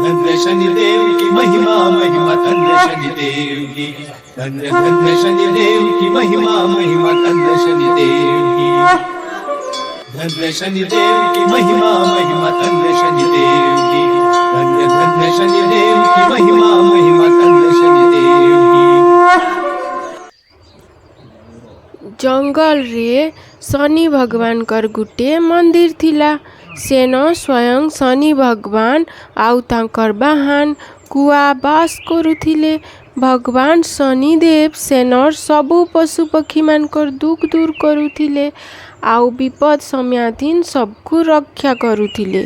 धन्य शनिदेव की महिमा महिमा धन्य शनिदेव की। धन्य धन्य शनिदेव की महिमा महिमा धन्य शनिदेव की। धन्य शनिदेव की महिमा महिमा धन्य शनिदेव की। धन्य धन्य शनिदेव की महिमा महिमा धन्य शनिदेव की। ଜଙ୍ଗଲରେ ଶନି ଭଗବାନଙ୍କର ଗୁଟେ ମନ୍ଦିର ଥିଲା। ସେନ ସ୍ୱୟଂ ଶନି ଭଗବାନ ଆଉ ତାଙ୍କର ବାହାନ କୁଆ ବାସ କରୁଥିଲେ। ଭଗବାନ ଶନିଦେବ ସେନର ସବୁ ପଶୁପକ୍ଷୀମାନଙ୍କର ଦୁଃଖ ଦୂର କରୁଥିଲେ ଆଉ ବିପଦ ସମୟାଥିନ୍ ସବକୁ ରକ୍ଷା କରୁଥିଲେ।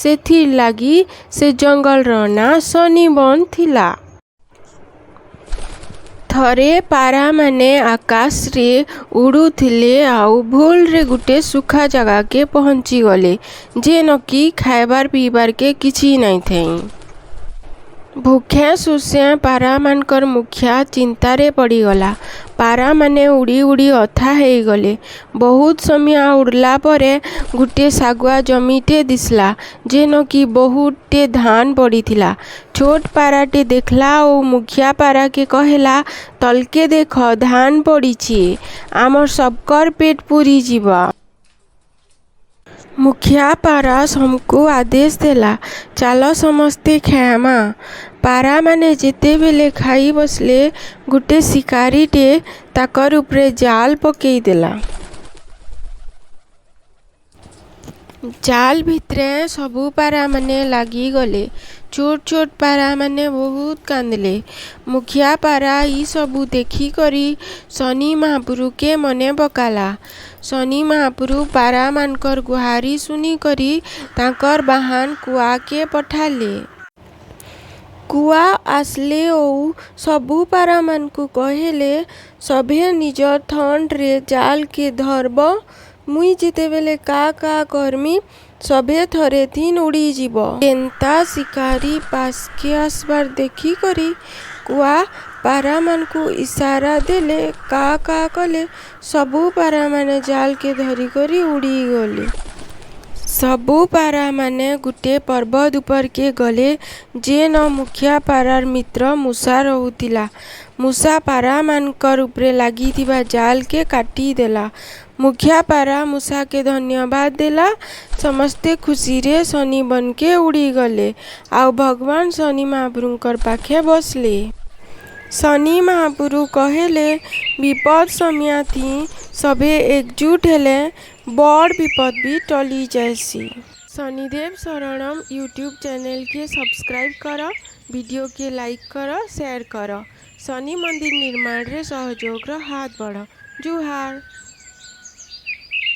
ସେଥିର୍ ଲାଗି ସେ ଜଙ୍ଗଲର ନାଁ ଶନିବନ ଥିଲା। ଥରେ ପାରାମାନେ ଆକାଶରେ ଉଡ଼ୁଥିଲେ ଆଉ ଭୁଲରେ ଗୁଟେ ସୁଖା ଜାଗାକେ ପହଞ୍ଚିଗଲେ, ଯେନକି ଖାଇବାର୍ ପିଇବାର୍କେ କିଛି ନାଇଁ ଥାଇ। ଭୁଖେ ଶୋଷେ ପାରାମାନଙ୍କର ମୁଖିଆ ଚିନ୍ତାରେ ପଡ଼ିଗଲା। ପାରାମାନେ ଉଡ଼ି ଉଡ଼ି ଅଥା ହେଇଗଲେ। ବହୁତ ସମିଆ ଉଡ଼ଲା ପରେ ଗୁଟେ ଶାଗୁଆ ଜମିଟେ ଦିଶଲା, ଯେନକି ବହୁତଟେ ଧାନ ପଡ଼ିଥିଲା। ଛୋଟ ପାରାଟେ ଦେଖଲା ଆଉ ମୁଖିଆ ପାରାକେ କହେଲା, ତଲକେ ଦେଖ, ଧାନ ପଡ଼ିଛି, ଆମର୍ ସବକର୍ ପେଟ ପୁରିଯିବା। ମୁଖିଆ ପାରା ସମକୁ ଆଦେଶ ଦେଲା, ଚାଲ ସମସ୍ତେ ଖାଏମା। ପାରାମାନେ ଯେତେବେଲେ ଖାଇ ବସଲେ, ଗୁଟେ ଶିକାରୀଟେ ତାକର୍ ଉପରେ ଜାଲ ପକେଇଦେଲା। ଜାଲ ଭିତରେ ସବୁ ପାରାମାନେ ଲାଗିଗଲେ। ଛୋଟ ଛୋଟ ପାରାମାନେ ବହୁତ କାନ୍ଦଲେ। ମୁଖିଆ ପାରା ଇ ସବୁ ଦେଖିକରି ଶନି ମହାପୁରୁକେ ମନେ ପକାଲା। ଶନି ମହାପୁରୁ ପାରାମାନଙ୍କର ଗୁହାରି ଶୁନିକରି ତାଙ୍କର ବାହାନ କୁଆକେ ପଠାଲେ। କୁଆ ଆସଲେ ଓ ସବୁ ପାରାମାନଙ୍କୁ କହେଲେ, ସଭେ ନିଜର ଥଣ୍ଡରେ ଜାଲକେ ଧରବ, ମୁଇଁ ଯେତେବେଲେ କା କା କରମି, ସଭେ ଥରେ ଥିନ୍ ଉଡ଼ିଯିବ। ଯେନ୍ତା ଶିକାରୀ ପାସ୍କେ ଆସବାର୍ ଦେଖିକରି କୁଆ ପାରାମାନଙ୍କୁ ଇସାରା ଦେଲେ, କା କା କଲେ, ସବୁ ପାରାମାନେ ଜାଲକେ ଧରିକରି ଉଡ଼ିଗଲେ। ସବୁ ପାରାମାନେ ଗୁଟେ ପର୍ବତ ଉପରକେ ଗଲେ, ଯେନ ମୁଖିଆ ପାରାର ମିତ୍ର ମୂଷା ରହୁଥିଲା। ମୂଷା ପାରାମାନଙ୍କର ଉପରେ ଲାଗିଥିବା ଜାଲକେ କାଟିଦେଲା। ମୁଖିଆ ପାରା ମୂଷାକେ ଧନ୍ୟବାଦ ଦେଲା। ସମସ୍ତେ ଖୁସିରେ ଶନି ବନକେ ଉଡ଼ିଗଲେ ଆଉ ଭଗବାନ ଶନି ମହାପୁରୁଙ୍କର ପାଖେ ବସଲେ। ଶନି ମହାପୁରୁ କହେଲେ, ବିପଦ ସମିଆଥି ସଭେ ଏକଜୁଟ ହେଲେ ବଡ଼ ବିପଦ ବି ଟଲି ଯାଏସି। ଶନିଦେବ ଶରଣମ ୟୁଟ୍ୟୁବ ଚ୍ୟାନେଲ କେ ସବସ୍କ୍ରାଇବ କର, ଭିଡ଼ିଓ କେ ଲାଇକ କର, ସେୟାର କର। ଶନି ମନ୍ଦିର ନିର୍ମାଣ ରେ ସହଯୋଗର ହାତ ବଢ଼। ଜୁହାର।